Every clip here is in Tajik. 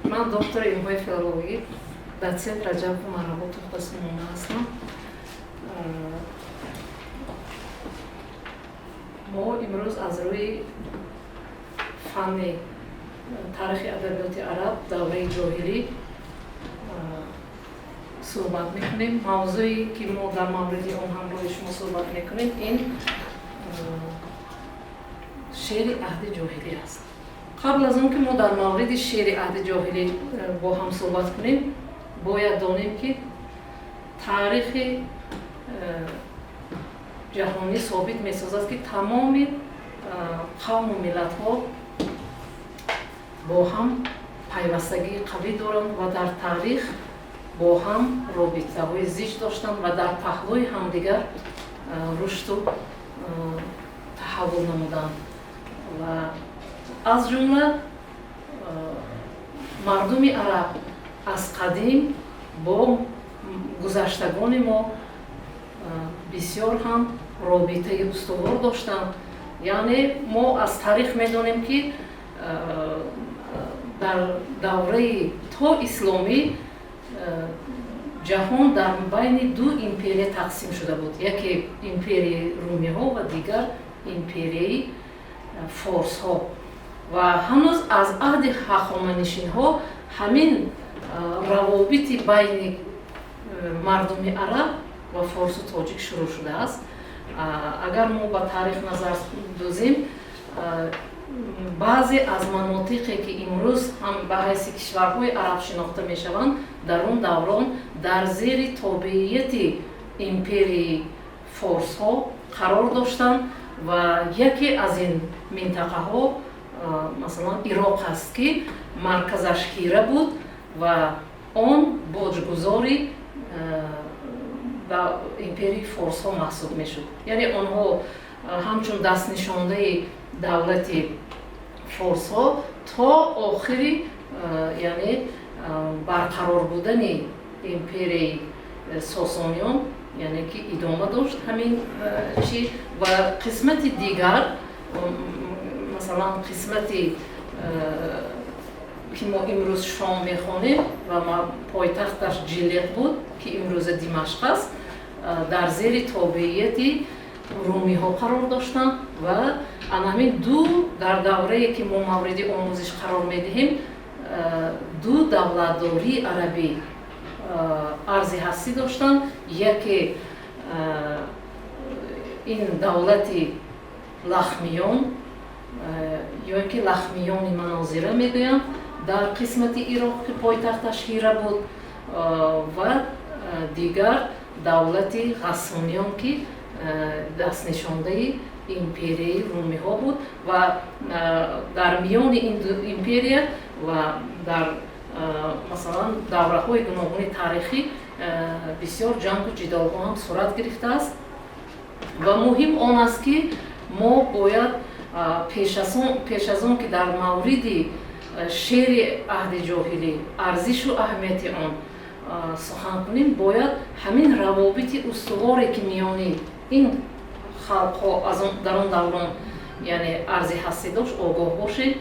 Ман доктори илмҳои филологӣ, дотсент Раҷабов Марҳабо Тухтасумона ҳастам. Мо имрӯз аз рӯи фанни таърихи адабиёти араб, давраи ҷоҳилӣ суҳбат мекунем. Мавзӯе, ки мо дар мавриди он ҳамроҳи шумо суҳбат мекунем, ин шеъри аҳди ҷоҳилӣ аст. Қабл аз он ки мо дар мавриди шеъри аҳди ҷоҳилӣ бо ҳам суҳбат кунем, бояд донем, ки таърихи ҷаҳонӣ собит месозад, ки тамоми қавму миллатҳо бо ҳам пайвастагии қавӣ доранд ва дар таърих бо ҳам робитаҳои зич доштанд ва дар паҳлӯи ҳамдигар рушду таҳаввул намуданд. Ва аз ҷумла мардуми араб аз қадим бо гузаштагони мо бисёр ҳам робитаи устувор доштанд. Яъне мо аз таърих медонем, ки дар давраи то исломӣ ҷаҳон дар байни ду империя тақсим шуда буд: яке империяи румиҳо ва дигар империяи форсҳо. Ва ҳанӯз аз аҳди ҳахоманишинҳо ҳамин равобити байни мардуми араб ва форсу тоҷик шурӯъ шудааст. Агар мо ба таърих назар дузем, баъзе аз манотиқе, ки имрӯз ҳам ба ҳайси кишварҳои араб шинохта мешаванд, дар он даврон дар зери тобеияти империяи форсҳо қарор доштанд. Ва яке аз ин минтақаҳо, масалан, Ироқ аст, ки марказаш Ҳира буд ва он боҷгузори ба империяи форсҳо маҳсуб мешуд. Яъне онҳо ҳамчун дастнишондаи давлати форсҳо то охири, яъне барқарор будани империяи Сосониён, яъне ки идома дошт ҳамин чи. Ва қисмати дигар, масалан, қисмати ки мо имрӯз Шом мехонем ва пойтахташ Ҷилиқ буд, ки имрӯза Димашқ аст, дар зери тобеияти румиҳо қарор доштанд. Ва ана ҳамин ду, дар даврае, ки мо мавриди омӯзиш қарор медиҳем, ду давлатдории арабӣ арзи ҳастӣ доштанд: яке ин давлати Лахмиён ё ин ки Лахмиёни Манозира мегӯянд, дар қисмати Ироқ, ки пойтахташ Ҳира буд, ва дигар давлати Ғассониён, ки дастнишондаи империяи румиҳо буд. Ва дар миёни ин ду империя ва дар, масалан, давраҳои гуногуни таърихӣ бисёр ҷангу ҷидолҳо ҳам сурат гирифтааст. Ва муҳим он аст, ки мо бояд пеш аз он ки дар мавриди шеъри аҳди ҷоҳилӣ, арзишу аҳамияти он сухан кунем, бояд ҳамин равобити устуворе, ки миёни ин халқҳо дар он даврон, яъне арзи ҳастӣ дошт, огоҳ бошем,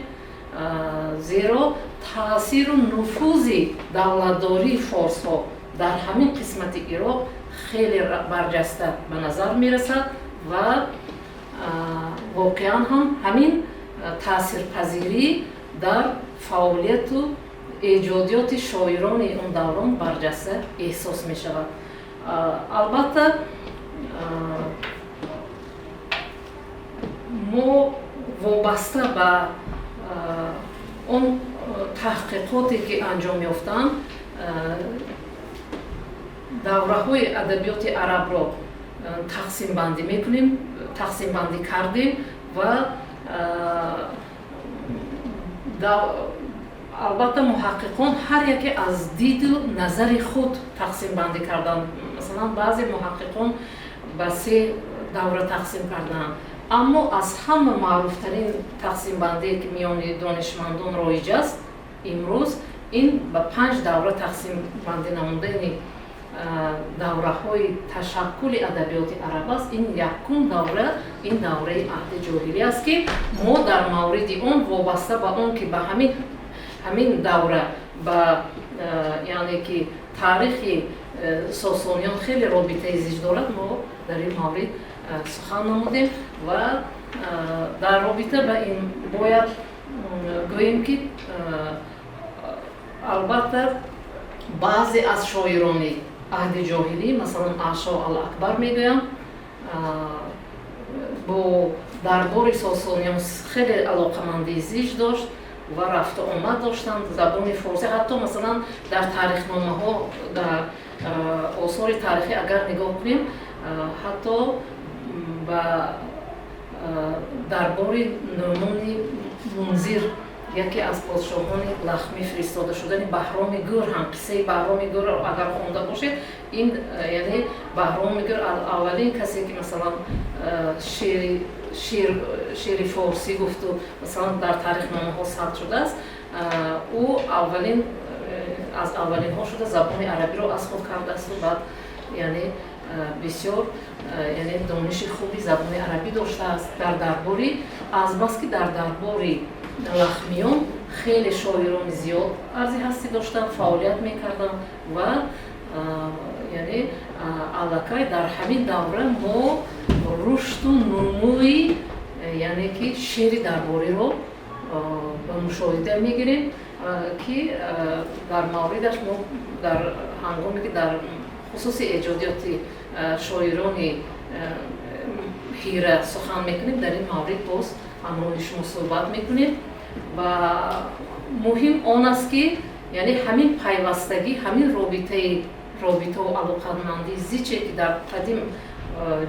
зеро таъсиру нуфузи давлатдории форсҳо дар ҳамин қисмати Ироқ хеле барҷаста ба назар мерасад. Ва воқеан ҳам ҳамин таъсирпазирӣ дар фаъолияту эҷодиёти шоирони он даврон барҷаста эҳсос мешавад. Албатта, мо вобаста ба он таҳқиқоте, ки анҷом ёфтанд, давраҳои адабиёти арабро тақсимбандӣ мекунем, тақсимбандӣ кардем. Ва албатта, муҳаққиқон ҳар яке аз диду назари худ тақсимбандӣ карданд. Масалан, баъзе муҳаққиқон ба се давра тақсим карданд, аммо аз ҳама маъруфтарин тақсимбандие, ки миёни донишмандон роиҷ аст имрӯз, ин ба панҷ давра тақсимбандӣ намудани давраҳои ташаккули адабиёти араб аст. Ин якум давра, ин давраи аҳди ҷоҳилӣ аст, ки мо дар мавриди он, вобаста ба он ки ба ҳамин давра Ба яъне ки таърихи Сосониён хеле робитаи зич дорад, мо дар ин маврид сухан намудем. Ва дар робита ба ин бояд гӯем, ки албатта баъзе аз шоирони аҳди ҷоҳилӣ, масалан Аъшо ал Акбар мегӯям, бо дарбори Сосониён хеле алоқамандии зич дошт ва рафту омад доштанд. Забони форсӣ ҳатто, масалан, дар таърихномаҳо, дар осори таърихӣ агар нигоҳ кунем, ҳатто ба дарбори Нӯъмони Мунзир, яке аз подшоҳони Лахмӣ, фиристода шудани Баҳроми Гӯр ҳам, қиссаи Баҳроми Гӯрро агар хонда бошед, ин яъне Баҳроми Гӯр аввалин касе ки, масалан, шеъри форсӣ гуфту, масалан, дар таърихномаҳо сабт шудааст. Ӯ аввалин аз аввалинҳо шуда забони арабиро аз худ кардаасту баъд яъне бисёр яъне дониши хуби забони арабӣ доштааст. Дар дарбори, азбаски дар дарбори лахмиён хеле шоирони зиёд арзи ҳастӣ доштанд, фаъолият мекарданд ва яъне аллакай дар ҳамин давра мо рушду нумӯи яъне ки шеъри дарбориро ба мушоҳида мегирем, ки дар мавридаш мо дар ҳангоме ки дар хусуси эҷодиёти шоирони Ҳира сухан мекунем, дар ин маврид боз ҳамроҳи шумо суҳбат мекунем. Ва муҳим он аст, ки яъне ҳамин пайвастагӣ, ҳамин робитаву алоқамандии зиче ки дар қадим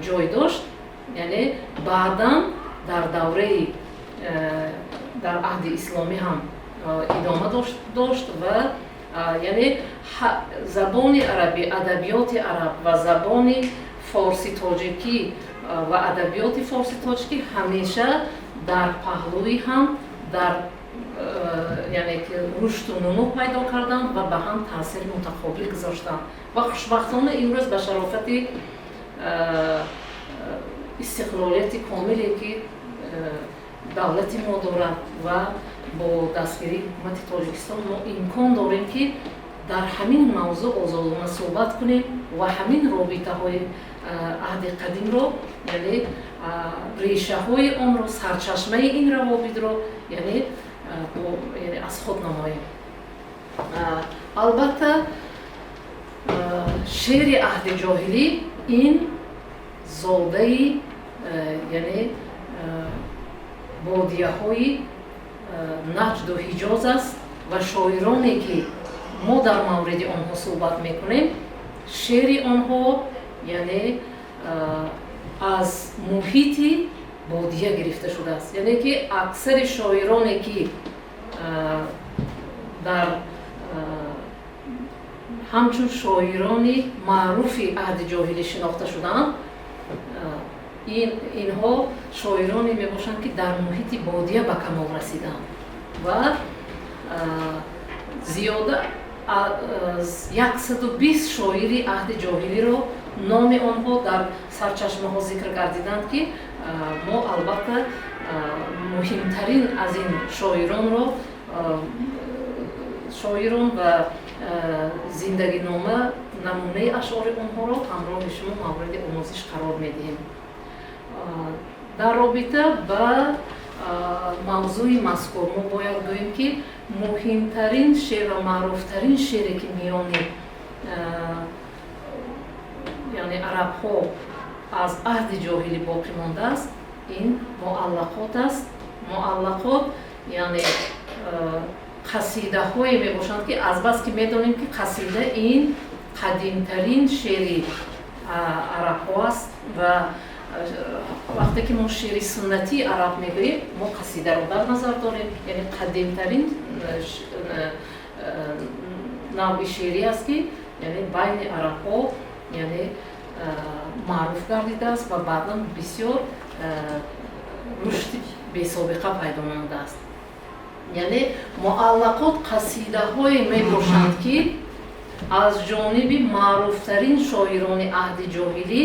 ҷой дошт, яъне баъдан дар давраи дар аҳди исломӣ ҳам идома дошт ва яъне забони арабӣ, адабиёти араб ва забони форси тоҷикӣ ва адабиёти форси тоҷикӣ ҳамеша дар паҳлӯи ҳам дар яъне ки рушду нумӯ пайдо карданд ва ба ҳам таъсири мутақобил гузоштанд. Ва хушбахтона имрӯз ба шарофати истиқлолияти комиле ки давлати мо дорад ва бо дастгирии ҳукумати Тоҷикистон мо имкон дорем, ки дар ҳамин мавзӯъ озодона суҳбат кунем ва ҳамин робитаҳои аҳди қадимро, яъне решаҳои онро, сарчашмаи ин равобитро яъне аз худ намоем. Албатта, шеъри аҳди ҷоҳилӣ ин зодаи яъне бодияҳои Наҷду Ҳиҷоз аст ва шоироне ки мо дар мавриди онҳо суҳбат мекунем, шеъри онҳо яъне аз муҳити бодия гирифта шудааст. Яъне ки аксари шоироне ки дар ҳамчун шоирони маъруфи аҳди ҷоҳилӣ шинохта шудаанд, инҳо шоироне мебошанд, ки дар муҳити бодия ба камол расиданд ва зиёда аз 120 шоири аҳди ҷоҳилиро номи онҳо дар сарчашмаҳо зикр гардиданд, ки мо албатта муҳимтарин аз ин шоиронро, шоирон ва зиндагинома, намунаи ашъори онҳоро ҳамроҳи шумо мавриди омӯзиш қарор медиҳем. Дар робита ба мавзӯи мазкур мо бояд гӯем, ки муҳимтарин шеър ва маъруфтарин шеъре ки миёни яъне арабҳо аз аҳди ҷоҳилӣ боқӣ мондааст, ин муаллақот аст. Муаллақот яъне қасидаҳое мебошанд, ки азбаски медонем, ки қасида ин қадимтарин шеъри арабҳо аст ва вақте ки мо шеъри суннатии араб мегӯем, мо қасидаро дар назар дорем, яъне қадимтарин навъи шеърӣ аст, ки яъне байни арабҳо яъне маъруф гардидааст ва баъдан бисёр рушди бесобиқа пайдо намудааст. Яъне муаллақот қасидаҳое мебошанд, ки аз ҷониби маъруфтарин шоирони аҳди ҷоҳилӣ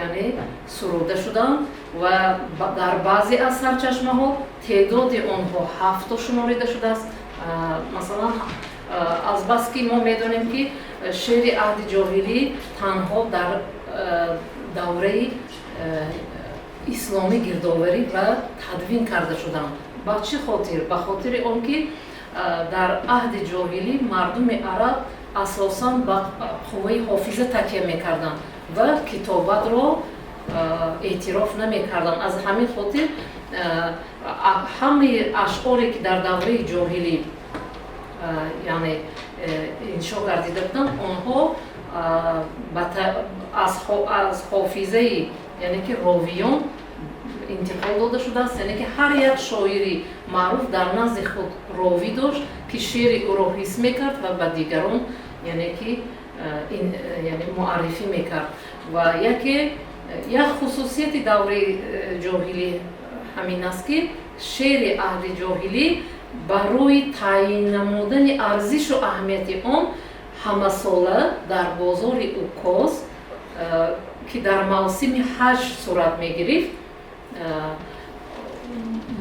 яъне суруда шуданд ва дар баъзе аз сарчашмаҳо теъдоди онҳо ҳафто шуморида шудааст. Масалан, Азбаски мо медонем, ки шеъри аҳди ҷоҳилӣ танҳо дар давраи исломӣ гирдоварӣ ва тадвин карда шуданд. Ба чӣ хотир? Ба хотири он ки дар аҳди ҷоҳилӣ мардуми араб асосан ба қувваи ҳофиза такя мекарданд ва китобатро эътироф намекарданд. Аз ҳамин хотир ҳамаи ашъоре, ки дар давраи ҷоҳилӣ, яъне иншо гардида буданд, онҳо аз ҳофизаи, яъне ки ровиён интиқол дода шудааст. Яъне ки ҳар як шоири маъруф дар назди худ ровӣ дошт, ки шеъри ӯро ҳис мекард ва ба дигарон, яъне ки яъне муаррифӣ мекард. Ва яке як хусусияти давраи ҷоҳилӣ ҳамин аст, ки шеъри аҳди ҷоҳилӣ барои таъйин намудани арзишу аҳамияти он ҳамасола дар бозори Укоз, ки дар мавсими ҳаҷ сурат мегирифт,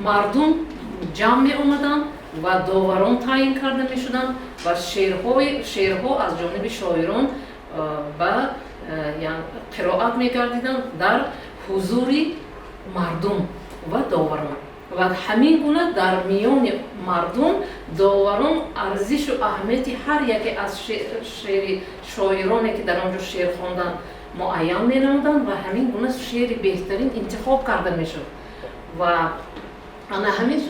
мардум ҷамъ меомаданд ва доварон таъйин карда мешуданд ва шеърҳо аз ҷониби шоирон ба қироат мегардиданд дар ҳузури мардум ва доварон. Ва ҳамин гуна дар миёни мардум доварон арзишу аҳамияти ҳар яке аз шеъри шоироне, ки дар он ҷо шеър хонданд, муайян менамуданд ва ҳамин гуна шеъри беҳтарин интихоб карда мешуд. Ва ана ҳамин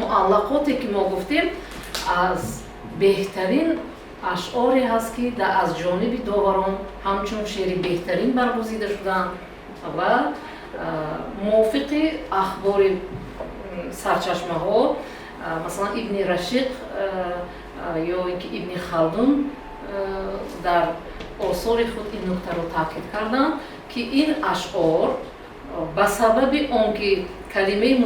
муаллақоте, ки мо гуфтем, аз беҳтарин ашъоре ҳаст, ки аз ҷониби доварон ҳамчун шеъри беҳтарин баргузида шуданд. Ва мувофиқи ахбори сарчашмаҳо, масалан, Ибни Рашиқ ё ин ки Ибни Халдун дар осори худ ин нуктаро таъкид карданд, ки ин ашъор ба сабаби он ки калимаи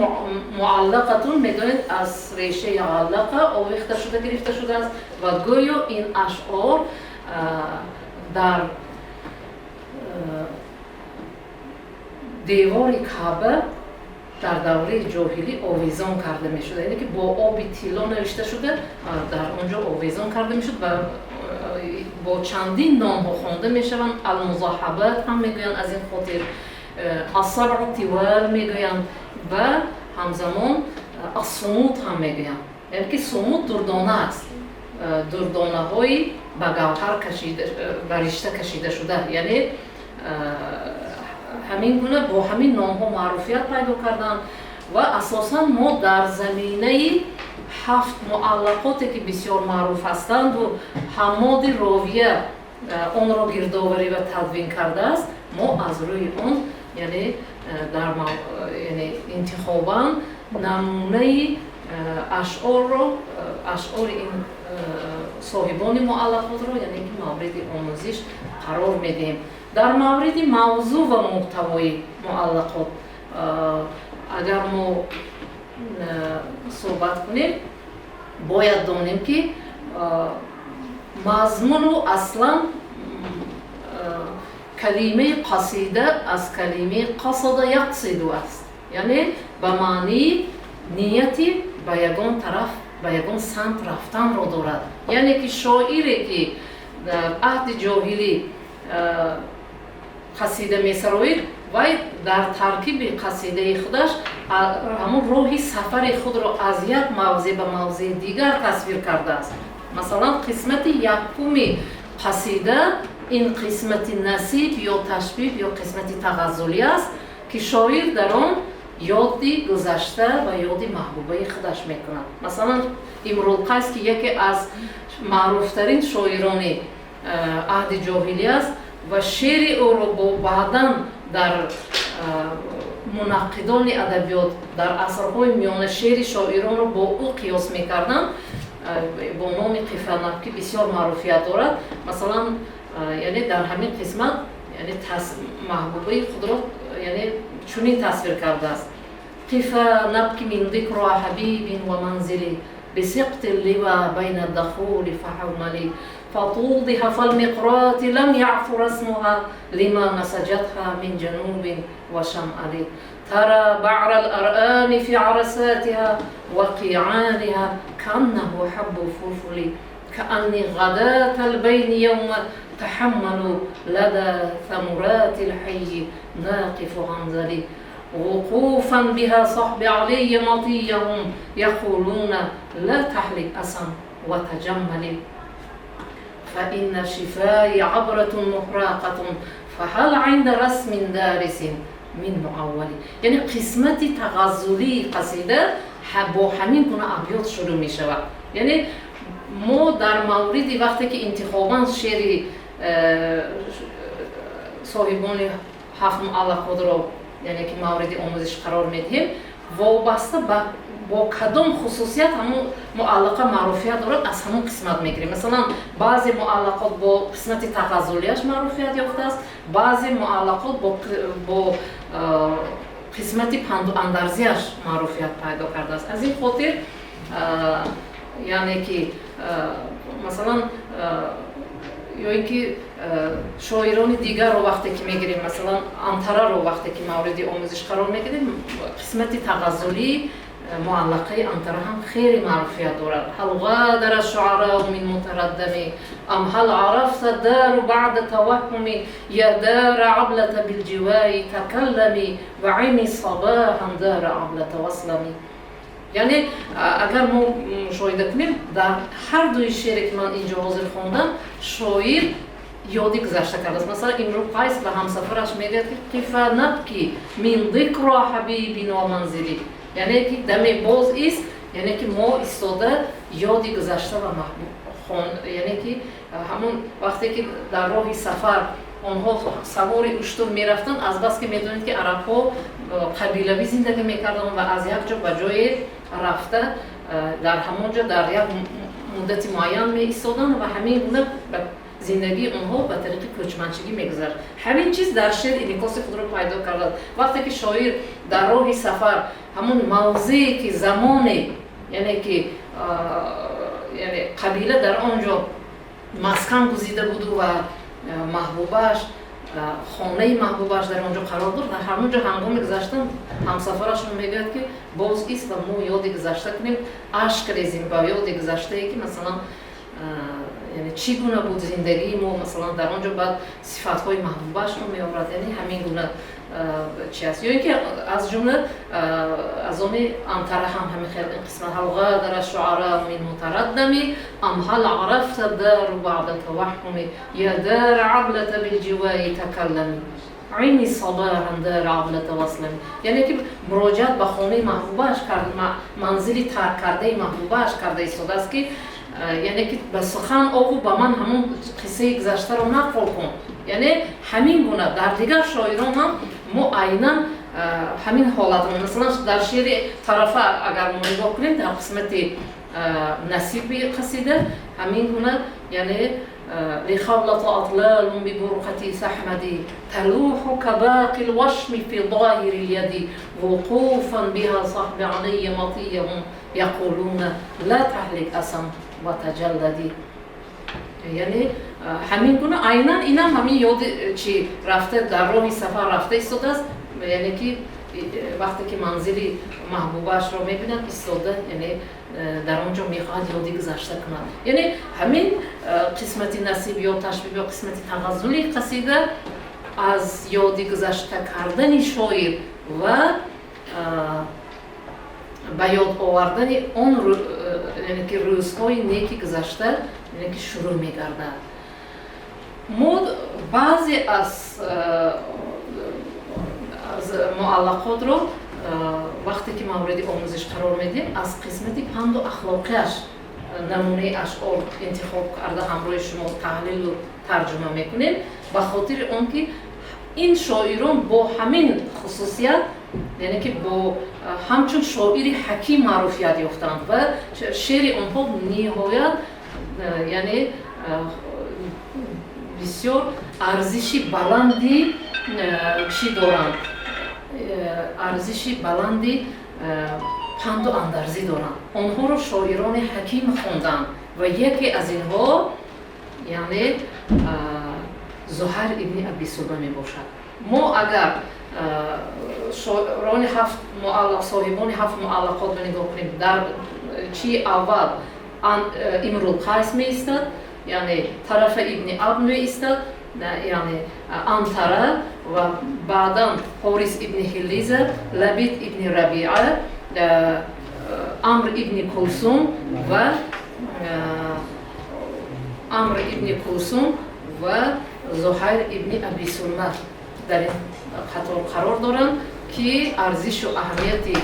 муаллақатун, медонед, аз решаи аллақа овехта шуда гирифта шудааст ва гӯё ин ашъор дар девори Каъба дар давраи ҷоҳилӣ овезон карда мешуд, яъне ки бо оби тилло навишта шуда, дар он ҷо овезон карда мешуд ва бо чандин номҳо хонда мешаванд. Алмузоҳабат ҳам мегӯянд, аз ин хотир ассабъу тивал мегӯянд ва ҳамзамон ассумуд ҳам мегӯянд, яъне ки сумуд дурдона аст, дурдонаҳои ба гавҳар кашида, ба ришта кашида шуда. Яъне ҳамин гуна бо ҳамин номҳо маъруфият пайдо карданд. Ва асосан мо дар заминаи ҳафт муаллақоте, ки бисёр маъруф ҳастанду Ҳаммоди Ровия онро гирдоварӣ ва тадвин кардааст, мо аз рӯи он, яъне дар яъне интихобан намунаи ашъорро, ашъори ин соҳибони муаллақотро, яъне ки мавриди омӯзиш қарор медиҳем. Дар мавриди мавзӯъ ва муҳтавои муаллақот агар мо суҳбат кунем, бояд донем, ки мазмуну аслан калимаи қасида аз калимаи қасада яқсиду аст, яъне ба маънии нияти ба ягон тараф, ба ягон самт рафтанро дорад. Яъне ки шоире, ки дар аҳди ҷоҳилӣ қасида месароид, вай дар таркиби қасидаи худаш ҳамон роҳи сафари худро аз як мавзеъ ба мавзеи дигар тасвир кардааст. Масалан, қисмати якуми қасида ин қисмати насиб ё ташбиб ё қисмати тағаззулӣ аст, ки шоир дар он ёди гузашта ва ёди маҳбубаи худаш мекунад. Масалан, Имрулқайс, ки яке аз маъруфтарин шоирони аҳди ҷоҳилӣ аст ва шеъри ӯро бо баъдан дар мунаққидони адабиёт дар асрҳои миёна шеъри шоиронро бо ӯ қиёс мекарданд, бо номи Қифанаб, ки бисёр маъруфият дорад, масалан, яъне дар ҳамин қисмат, яъне маҳбубаи худро, яъне чунин тасвир кардааст: قفا نبك من ذكرى حبيب ومنزلي بسقط اللوى بين الدخول فحوملي فطوضح فالمقرات لم يعثر اسمها لما نسجتها من جنوب وشمال ترى بعر الأرآم في عرساتها وقيعانها كأنه حب فلفل. كأني غداة البين يوم تحملوا لدى ثمرات الحي ناقف غنزلي وقوفا بها صحب علي مطيهم يقولون لا تحلك أسا وتجملي فإن شفاي عبرة محراقة فهل عند رسم دارس من معول. Яъне қисмати тағаззулии қасида бо ҳамин гуна абёт шурӯъ мешавад. Яъне мо дар мавриди вақте ки интихобан шеъри соҳибони ҳафт муаллақотро, яъне ки мавриди омӯзиш қарор медиҳем, вобаста ба бо кадом хусусият ҳамун муаллақа маъруфият дорад, аз ҳамун қисмат мегирем. Масалан, баъзе муаллақот бо қисмати тағаззулияш маъруфият ёфтааст, баъзе муаллақот бо қисмати панду андарзияш маъруфият пайдо кардааст. Аз ин хотир, яъне ки масалан, ё ин ки шоирони дигарро вақте ки мегирем, масалан, Антараро вақте ки мавриди омӯзиш қарор мегирем, қисмати тағаззулии муаллақаи Антара ҳам хеле маъруфият дорад. هل غادر الشعراء من متردم أم هل عرفت الدار بعد توهم يا دار عبلة بالجواء تكلمي وعمي صباحا دار عبلة واسلمي. Яъне агар мо мушоҳида кунем, дар ҳар дуи шеъре ки ман инҷо ҳозир хондам, шоир ёди гузашта кардааст. Масалан, Имрӯ Қайс ба ҳамсафараш мегӯяд, ки قفا نبك من ذكرى حبيب ومنزل, яъне ки даме боз ист, яъне ки мо истода ёди гузашта ва маҳбуб, яъне ки ҳамон вақте ки дар роҳи сафар онҳо савори уштур мерафтанд, азбаски медонед, ки арабҳо қабилавӣ зиндагӣ мекарданд ва аз як ҷо ба ҷое рафта, дар ҳамон ҷо дар як муддати муайян меистоданд ва ҳамин гуна зиндагии онҳо ба тариқи кӯчманчигӣ мегузашт. Ҳамин чиз дар шеър инъикоси худро пайдо кардааст. Вақте ки шоир дар роҳи сафар ҳамон мавзее ки замоне, яъне ки яъне қабила дар он ҷо маскан гузида буду ва маҳбубааш, хонаи маҳбубааш дар он ҷо қарор дошт, дар ҳамон ҷо ҳангоми гузаштан ҳамсафарашон мегӯяд, ки боз ист ва мо ёди гузашта кунем, ашк резем ба ёди гузаштае, ки масалан, яъне чӣ гуна буд зиндагии мо, масалан, дар он ҷо. Баъд сифатҳои маҳбубаашро меорад. Яъне ҳамин гуна чи аст. Ё ин ки аз ҷумла аз они Антара ҳам ҳамин хел ин қисмат: هل غادر الشعراء من متردم أم هل عرفت الدار بعد توهم يا دار عبلة بالجواء تكلمي عمي صباحا دار عبلة واسلمي. Яъне ки муроҷиат ба хонаи маҳбубааш кард, манзили тарк кардаи маҳбубааш карда истодааст, ки яъне ки ба сухан ову ба ман ҳамон қиссаи гузаштаро нақл кун. Яъне ҳамин гуна дар дигар шоирон ҳам мо айнан ҳамин ҳолатро, масалан, дар шеъри Тарафа агар мо нигоҳ кунем, дар қисмати насиби қасида ҳамин гуна, яъне لخولة أطلال ببرقة سحمد تلوح كباقي الوشم في ظاهر اليد وقوفا بها صحب علي مطيهم يقولون لا تهلك أسا وتجلدي. Яъне ҳамин гуна айнан инам ҳамин ёди чи рафта, дар роҳи сафар рафта истодааст, яъне ки вақте ки манзили маҳбубаашро мебинад, истода, яъне дар он ҷо мехоҳад ёди гузашта кунад. Яъне ҳамин қисмати насиб ё ташбиб ё қисмати тағаззули қасида аз ёди гузашта кардани шоир ва ба ёд овардани он, яъне ки рӯзҳои неки гузашта, яъне ки шурӯъ мегардад. Мо баъзе аз муаллақотро вақте ки мавриди омӯзиш қарор медиҳем, аз қисмати панду ахлоқиаш намунаи ашъор интихоб карда, ҳамроҳи шумо таҳлилу тарҷума мекунем, ба хотири он ки ин шоирон бо ҳамин хусусият, яъне ки бо ҳамчун шоири ҳаким маъруфият ёфтанд ва шеъри онҳо ниҳоят, яъне бисёр арзиши баланди чӣ доранд, арзиши баланди панду андарзӣ доранд. Онҳоро шоирони ҳаким хонданд ва яке аз инҳо, яъне Зуҳайр ибни Аби Сулма мебошад. Мо агар шоирони ҳафт муаллақ, соҳибони ҳафт муаллақотро нигоҳ кунем, дар чи аввал Имрулқайс меистад, яъне Тарафа ибни Аб меистад, яъне Антара, ва баъдан Ҳорис ибни Ҳиллиза, Лабид ибни Рабиа, Амр ибни Кулсум ва Амр ибни Кулсум ва Зуҳайр ибни Абисулма дар ин қатор қарор доранд, ки арзишу аҳамияти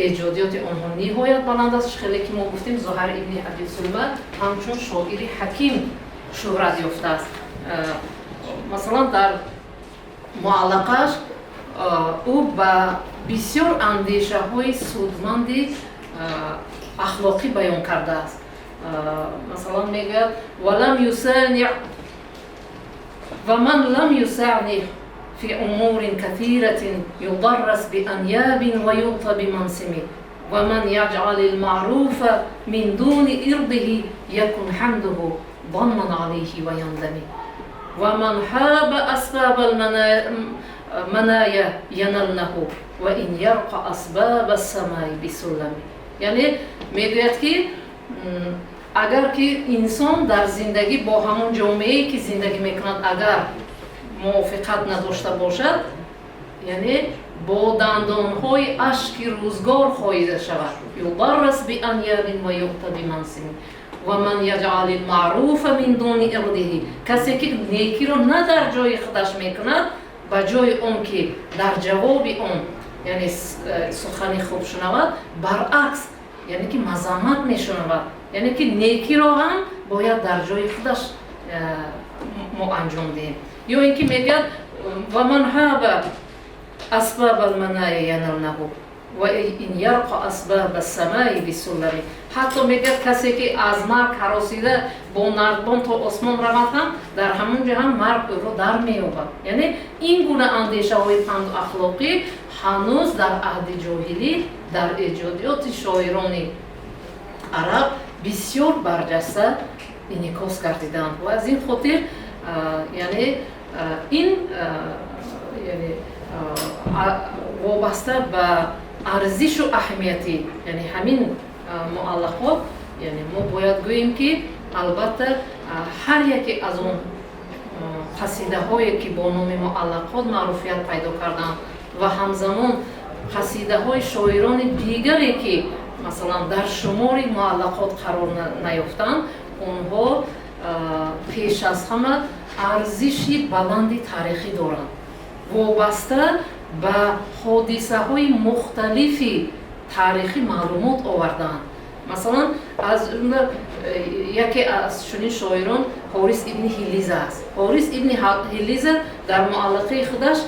эҷодиёти онҳо ниҳоят баланд аст. Хеле ки мо гуфтем, Зуҳайр ибни Абисулма ҳамчун шоири ҳаким шӯҳрат ёфтааст. Масалан, дар муаллақаш ӯ ба бисёр андешаҳои судманди ахлоқӣ баён кардааст. Масалан, мегӯяд: "Валам юсани ва ман лам юсани фи умурин катиратин юдаррас бианябин ва юъта бимансими ва ман яҷъал илмаъруфа мин дуни ирдиҳи якун ҳамдуҳу дамман алайҳи ва яндами ва ман ҳаба асбаба алманая яналнаҳу ва ин ярқа асбаба ассамаи бисуллами". Яъне мегӯяд, ки агар ки инсон дар зиндагӣ бо ҳамон ҷомеае, ки зиндагӣ мекунад, агар мувофиқат надошта бошад, яъне бо дандонҳои ашки рӯзгор хоида шавад. Юдаррас бианябин ва юъта бимансими ва ман яҷъал илмаъруфа мин дуни ирдиҳи. Касе ки некиро на дар ҷои худаш мекунад, ба ҷои он ки дар ҷавоби он, яъне сухани хуб шунавад, баръакс, яъне ки мазаммат мешунавад. Яъне ки некиро ҳам бояд дар ҷои худаш мо анҷом диҳем. Ё ин ки мегӯяд: "Ва ман ҳаба асбаба алманая яналнаҳу ва ин ярқа асбаба ассамаи бисуллами". Ҳатто мегӯяд, касе ки аз марг ҳаросида бо нардбон то осмон равад ҳам, дар ҳамон ҷо ҳам марг ӯро дар меёбад. Яъне ин гуна андешаҳои панду ахлоқӣ ҳанӯз дар аҳди ҷоҳилӣ дар эҷодиёти шоирони араб бисёр барҷаста инъикос гардиданд. Ва аз ин хотир, яъне ин, яъне вобаста ба арзишу аҳамияти, яъне ҳамин муаллақот, яъне мо бояд гӯем, ки албатта ҳар яке аз он қасидаҳое, ки бо номи муаллақот маъруфият пайдо карданд, ва ҳамзамон қасидаҳои шоирони дигаре, ки масалан дар шумори муаллақот қарор наёфтанд, онҳо пеш аз ҳама арзиши баланди таърихӣ доранд, вобаста ба ҳодисаҳои мухталифи таърихӣ маълумот овардаанд. Масалан, аз ҷумла яке аз чунин шоирон Ҳорис ибни Ҳиллиза аст. Ҳорис ибни Ҳиллиза дар муаллақаи худаш,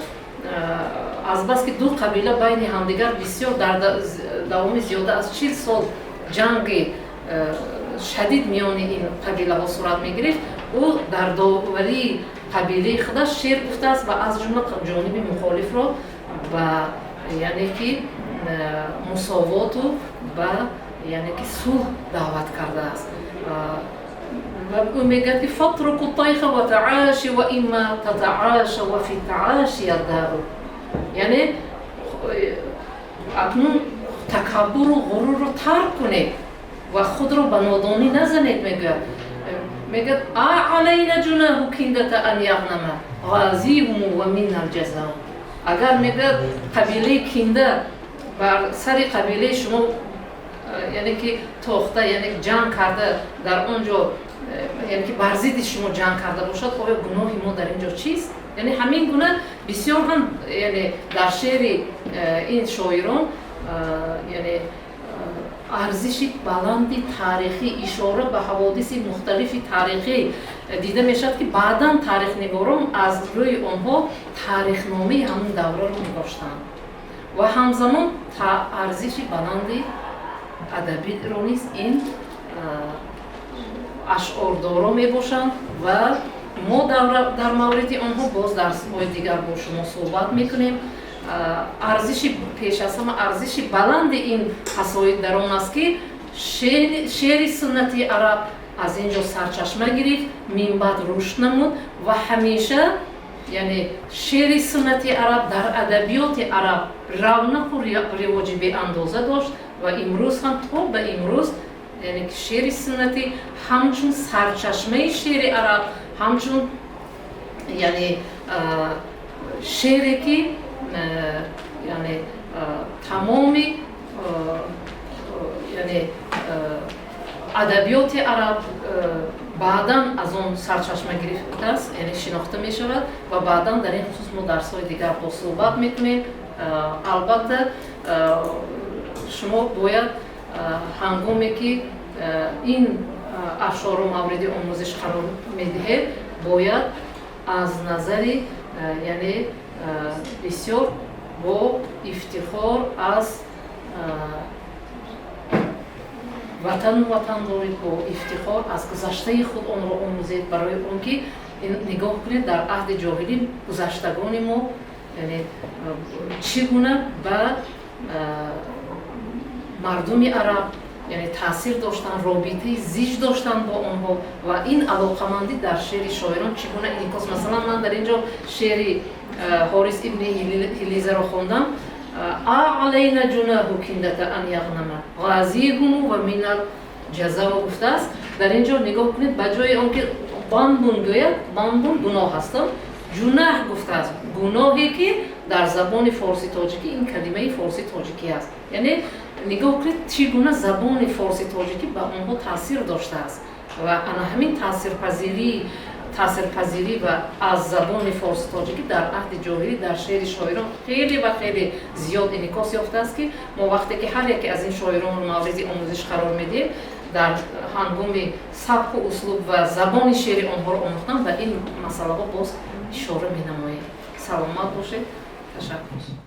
азбаски ду қабила байни ҳамдигар бисёр дар давоми зиёда аз 40 сол ҷанги шадид миёни ин қабилаҳо сурат мегирифт, ӯ дар доварии қабилаи худаш шеър гуфтааст ва аз ҷумла ҷониби мухолифро ба, яъне ки, мусовоту ба, яъне ки, сулҳ даъват кардааст. Ва ӯ мегӯяд, ки "Фатруку тайха ва тааши ва имма татааша ва фи тааши аддару". Яъне акнун такаббуру ғурурро тарк кунед ва худро ба нодонӣ назанед. Мегӯяд: "А алайна ҷунаҳу киндата ан яғнама ғазиҳуму ва минна алҷазау". Агар, мегӯяд, қабилаи Кинда бар сари қабилаи шумо, яъне ки тохта, яъне ҷанг карда, дар он ҷо, яъне ки бар зидди шумо ҷанг карда бошад, оё гуноҳи мо дар ин ҷо чист? Яъне ҳамин гуна бисёр ҳам, яъне дар шеъри ин шоирон, яъне арзиши баланди таърихӣ, ишора ба ҳаводиси мухталифи таърихӣ дида мешавад, ки баъдан таърихнигорон аз рӯи онҳо таърихномаи ҳамин давраро нигоштанд ва ҳамзамон арзиши баланди адабиро низ ин ашъордоро мебошанд. Ва мо дар мавриди онҳо боз дарсҳои дигар бо шумо суҳбат мекунем. Арзиши, пеш аз ҳама, арзиши баланди ин қасоид дар он аст, ки шеъри суннати араб аз ин ҷо сарчашма гирифт, минбаъд рушд намуд ва ҳамеша, яъне шеъри суннати араб дар адабиёти араб равнақу ривоҷи беандоза дошт ва имрӯз ҳам то ба имрӯз. Яъне ки шеъри суннатӣ ҳамчун сарчашмаи шеъри араб, ҳамчун, яъне, шеъре ки, яъне, тамоми, яъне, адабиёти араб баъдан аз он сарчашма гирифтааст, яъне шинохта мешавад. Ва баъдан дар ин хусус мо дарсҳои дигар бо суҳбат мекунем. Албатта, шумо бояд, ҳангоме ки ин ашъорро мавриди омӯзиш қарор медиҳед, бояд аз назари, яъне, бисёр бо ифтихор аз ватану ватандорӣ, бо ифтихор аз гузаштаи худ онро омӯзед, барои он ки нигоҳ кунед, дар аҳди ҷоҳилӣ гузаштагони мо, яъне, чӣ гуна ба мардуми араб, яъне, таъсир доштанд, робитаи зич доштанд бо онҳо ва ин алоқамандӣ дар шеъри шоирон чӣ гуна инъикос. Масалан, ман дар ин ҷо шеъри Ҳорис ибни Ҳилизаро хондам: «Алайна ҷунаҳу киндата ан яғнама ғазиҳуму ва минал ҷазау» гуфтааст. Дар ин ҷо нигоҳ кунед, ба ҷои он ки занбун гӯяд, занбун гуноҳ ҳастам, ҷунаҳ гуфтааст, гуноҳе ки дар забони форси тоҷикӣ ин калимаи форси тоҷикӣ аст. Яъне нигоҳ кунед, чӣ гуна забони форси тоҷикӣ ба онҳо таъсир доштааст ва ана ҳамин таъсирпазирӣ ва аз забони форси тоҷикӣ дар аҳди ҷоҳилӣ дар шеъри шоирон хеле ва хеле зиёд инъикос ёфтааст, ки мо вақте ки ҳар яке аз ин шоиронро мавриди омӯзиш қарор медиҳем, дар ҳангоми сабку услуб ва забони шеъри онҳоро омӯхтан ба ин масъалаҳо боз ишора менамоем. Саломат бошед, ташаккур.